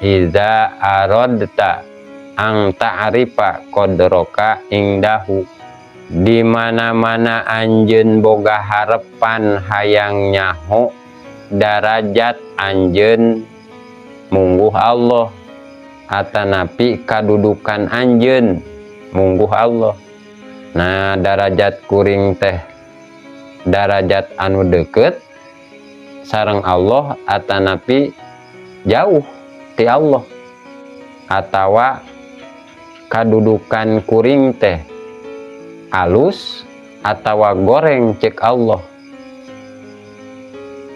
Iza aradta an ta'rifa qadroka indahu, di mana-mana anjeun boga harepan hayang nyaho darajat anjeun mungguh Allah atanapi kadudukan anjeun mungguh Allah. Nah, darajat kuring teh darajat anu deket sareng Allah atanapi jauh ti Allah, atawa kadudukan kuring teh alus atawa goreng cek Allah,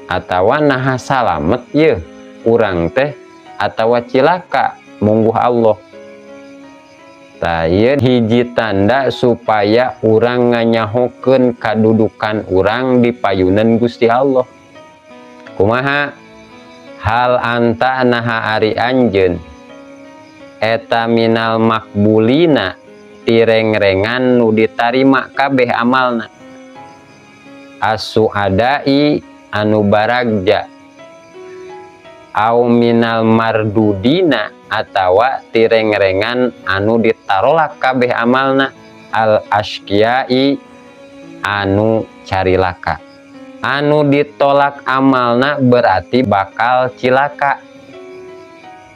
atawa naha salamet ye urang teh atawa cilaka mungguh Allah. Tah, ieu hiji tanda supaya urang nganyahokeun kadudukan urang di payunan Gusti Allah. Kumaha? Hal anta, naha ari anjeun eta, minal makbulina, ti rengrengan nu ditarima kabeh amalna, as-suadai, anu baragja, au minal mardudina, atawa ti rengrengan anu ditarolak kabeh amalna, al asqiyai, anu carilaka? Anu ditolak amalna berarti bakal cilaka,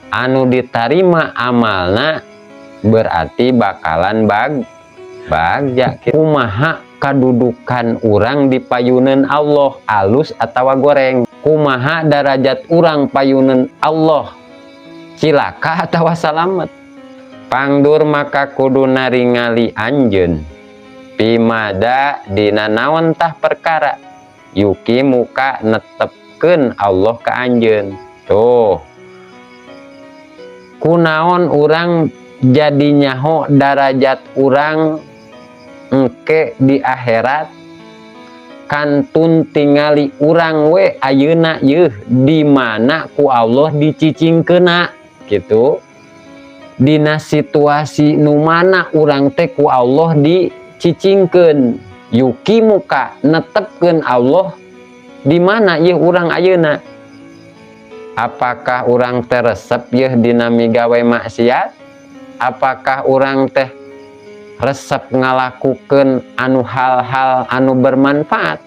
anu ditarima amalna berarti bakalan bagja. Kumaha kadudukan urang di payunan Allah, alus atau goreng? Kumaha darajat urang payunan Allah, cilaka atau salamet? Fangdur, maka kudu naringali anjeun, fimada, dina naon tah perkara, yuqimuka, netepkeun Allah ka anjeun. Tuh, kunaon urang jadi nyaho darajat urang engke di akhirat? Kantun tingali urang we ayeuna yeuh di mana ku Allah dicicingkeuna gitu, dina situasi nu mana urang teh ku Allah dicicingkeun. Yuqimuka, netepkeun Allah di mana yeuh urang ayeuna. Apakah urang teh resep yeuh dina migawe maksiat? Apakah urang teh resep ngalakukeun anu hal-hal anu bermanfaat?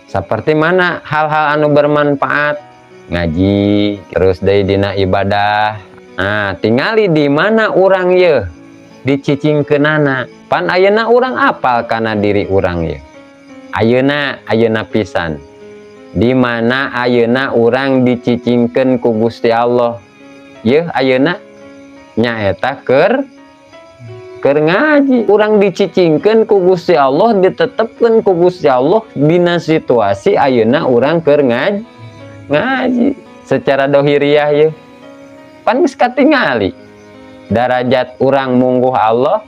Seperti mana hal-hal anu bermanfaat? Ngaji, terus dari dina ibadah. Nah, tingali di mana urang ye dicicingkeunana. Pan ayeuna urang apal kana diri urang ye ayeuna, ayeuna pisan, di mana ayeuna urang dicicingkeun ku Gusti Allah ye ayeuna? Nyaeta keur ngaji. Urang dicicingkeun ku Gusti Allah, ditetepkeun ku Gusti Allah dina situasi ayeuna urang keur ngaji. Secara dohiriah ye pan geus katingali darajat urang mungguh Allah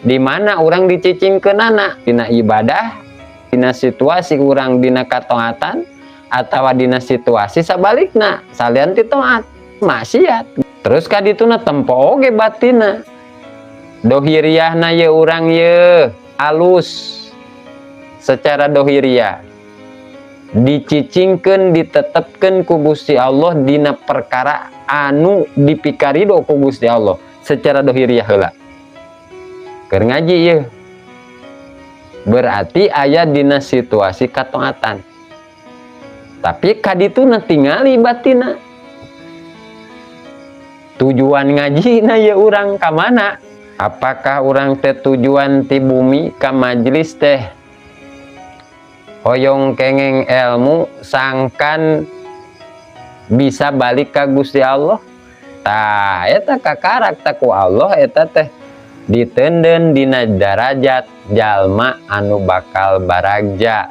di mana urang dicicingkeunana, dina ibadah, dina situasi urang dina kataatan, atau dina situasi sabalikna, salian ti taat, maksiat. Terus kadituna tempo oge batina. Dohiriahna ye urang ye alus secara dohiriah, dicicingkeun, ditetepkeun ku Gusti Allah dina perkara anu dipikarido ku Gusti Allah secara dohiriah heula, keur ngaji ye, berarti aya dina situasi kataatan. Tapi kadituna tingali batina, tujuan ngaji na ya urang ka mana? Apakah urang teh tujuan ti bumi ka majelis teh hoyong kengeng ilmu sangkan bisa balik ka Gusti Allah? Tah, eta kakarak ku Allah eta teh ditenden dina darajat jalma anu bakal baragja.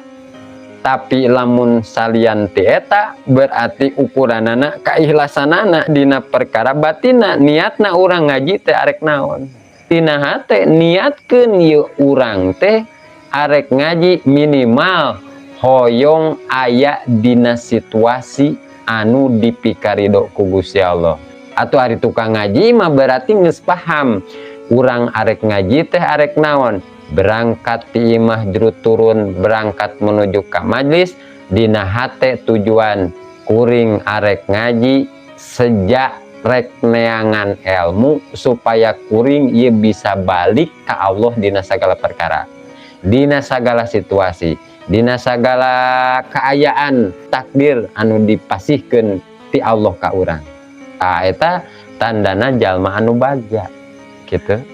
Tapi lamun salian ti eta, berarti ukuranana keikhlasanana dina perkara batina, niatna urang ngaji teh arek naon. Dina hate niatkeun ieu urang teh arek ngaji minimal hoyong aya dina situasi anu dipikarido ku Gusti Allah. Atau ari tukang ngaji mah berarti geus paham urang arek ngaji teh arek naon. Berangkat ti imah juru turun, berangkat menuju ke majlis, dina hate tujuan Kuring arek ngaji sejak rek neangan ilmu supaya kuring ieu bisa balik ke Allah dina segala perkara, dina segala situasi, dina segala keayaan takdir anu dipasihkeun ti Allah ka urang. Tah, eta tandana jalma anu bagja gitu.